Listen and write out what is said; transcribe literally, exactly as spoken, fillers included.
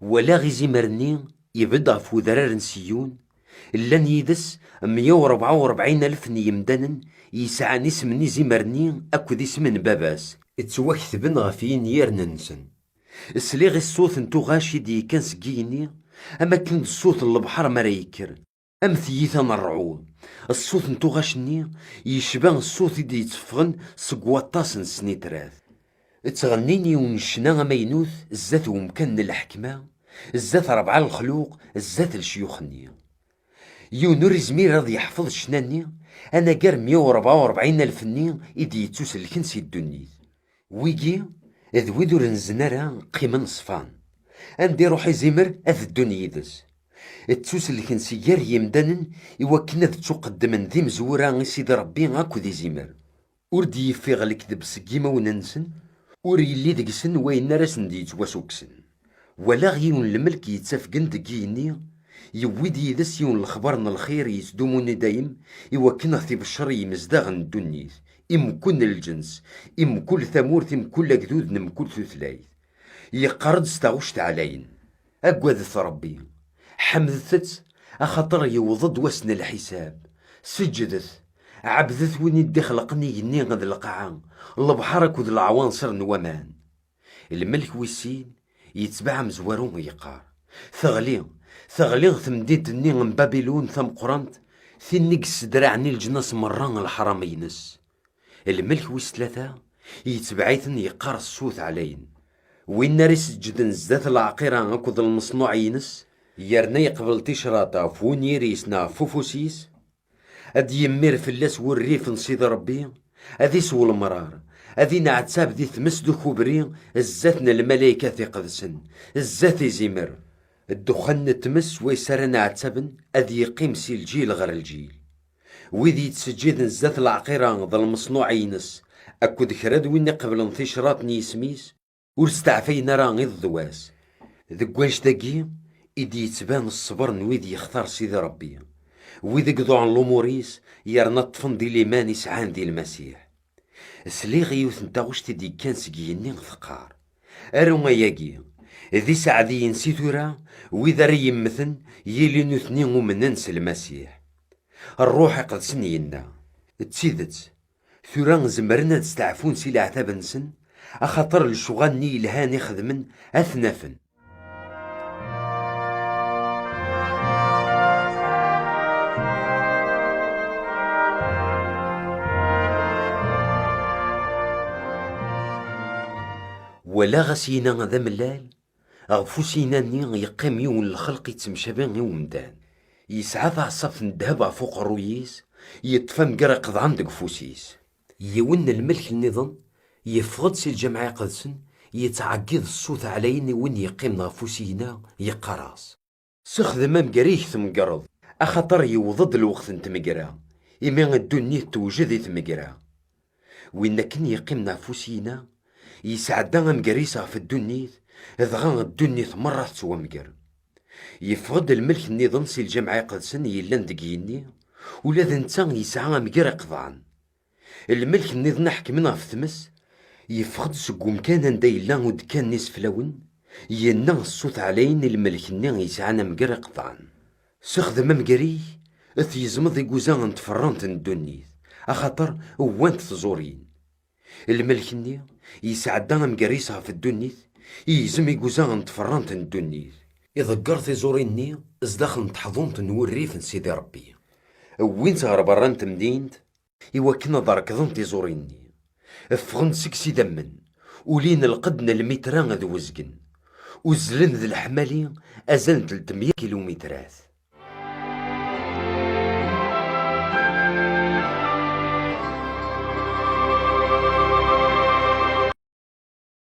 Walaɣ izimer-nni ibedd ɣef wedrar n Siyun, llan yid-s mya u rebɛa u rebɛin alef n yimdanen yesɛan isem n izimer-nni akked isem n baba-s, ttwaketben ɣef yinyirn-nsen. Sliɣ i ṣṣut n tuɣac i d-yekkan seg yigenni, am akken d ṣṣut n lebḥer mi ara yekker, am tiyita n ṛṛɛud. Ṣṣut n tuɣac-nni yecba ṣṣut i d-yetteffɣen seg waṭas n snitrat. Ttɣennin yiwen n ccna amaynut zdat wemkan n lḥekma, zdat ṛebɛa lexluq, zdat lecyux-nni. Yiwen ur izmir ad yeḥfeḍ ccna-nni, anagar mya u rebɛa u rebɛin alef-nni i d-yettuselken si ddunit. Wigi d wid ur nzen ara, qqimen ṣfan. Anda iruḥ izimer ad ddun yid-s. Ttuselken si gar yimdanen i wakken ad ttuqeddmen d imezwura i Sidi Ṛebbi akked izimer. Ur d-yeffiɣ lekdeb seg yimawen-nsen, ur yelli deg-sen wayen ara sen-d-yettwasukksen. Walaɣ yiwen n lmelk yettafgen deg yigenni, yewwi-d yid-s yiwen n lexbar n lxir yettdumun i dayem, i wakken ad t-ibeccer i yimezdaɣ n ddunit, i mkul lǧens, i mkul tamurt, i mkul agdud n mkul tutlayt. Yeqqar-d s taɣect ɛlayen: Aggadet Ṛebbi, ḥemdet-t, axaṭer yewweḍ-d wass n lḥisab. Seǧǧdet, ɛebdet win i d-ixelqen igenni d lqaɛa, lebḥer akked leɛwanṣer n waman. Lmelk wis sin yetbeɛ amezwaru yeqqar: Teɣli, teɣli temdint-nni n Babilun tameqqrant, tin i yessedraɛen i leǧnas merra leḥram-ines. Lmelk wis tlata yetbeɛ-iten yeqqar s ṣṣut ɛlayen: Win ara iseǧǧden zdat leɛqira akked lmeṣnuɛ-ines, yerna yeqbel ticraḍ ɣef wunyir-is neɣ ɣef ufus-is, ad d-yemmir fell-as wurrif n Sidi Ṛebbi, ad isew lemṛaṛ, ad ineɛtab di tmes d ukubri, zdat n lmalaykat iqedsen, zdat izimer. Ddexxan n tmes swayes ara neɛtaben ad yeqqim si lǧil ɣer lǧil. Wid yettseǧǧiden zdat leɛqira d lmeṣnuɛ-ines, akked kra d win iqeblen ticraḍ n yisem-is, ur steɛfayen ara iḍ d wass. Deg wannect-agi i d-yettban ṣṣber n wid yextar Sidi Ṛebbi, wid i iḍuɛen lumuṛ-is, yerna ṭṭfen di liman i sɛan di Lmasiḥ. Sliɣ i yiwet n taɣect i d-yekkan seg yigenni teqqar: Aru ayagi: D iseɛdiyen si tura wid ara yemmten, yili nutni umnen s Lmasiḥ. Ṛṛuḥ iqedsen yenna: D tidet, tura zemren ad steɛfun si leɛtab-nsen, axaṭer lecɣal-nni yelhan i xedmen ad ten-afen. Walaɣ asigna d amellal, ɣef usigna-nni yeqqim yiwen n lxelq yettemcabi i umdan. Yesɛa taɛeṣṣabt n ddheb ɣef uqerruy-is, yeṭṭef amger iqeḍɛen deg ufus-is. Yiwen n lmelk nniḍen yeffeɣ-d si lǧameɛ iqedsen, yettɛeggiḍ ṣṣut ɛlayen i win yeqqimen ɣef usigna, yeqqar-as: Sexdem amger-ik tmegreḍ, axaṭer yewweḍ-d lweqt n tmegra, imi ddunit tewjed i tmegra. Win akken yeqqimen ɣef usigna, yesɛedda amger-is ɣef ddunit, dɣa ddunit merra tettwamger. Yeffeɣ-d lmelk nniḍen si lǧameɛ iqedsen yellan deg yigenni, ula d netta yesɛa amger iqeḍɛen. Lmelk nniḍen iḥekmen ɣef tmes, yeffeɣ-d seg umkan anda yella udekkan n iseflawen, yenna s ṣṣut ɛlayen i lmelk-nni yesɛan amger iqeḍɛen: Sexdem amger-ik, tgezmeḍ iguza n tferrant n ddunit, axaṭer wwant tẓurin. Lmelk-nni yesɛedda amger-is ɣef ddunit, yegzem iguza n tferrant n ddunit. Iḍegger tiẓurin-nni zdaxel n teḥḍunt n wurrif n Sidi Ṛebbi. Wwin-tt ɣer berra n temdint, iwakken ad rekḍen tiẓurin-nni. Ffɣen seg-s idammen, ulin lqedd n lmitra d wezgen. Uzzlen d leḥmali azal n tletmya kilumitrat.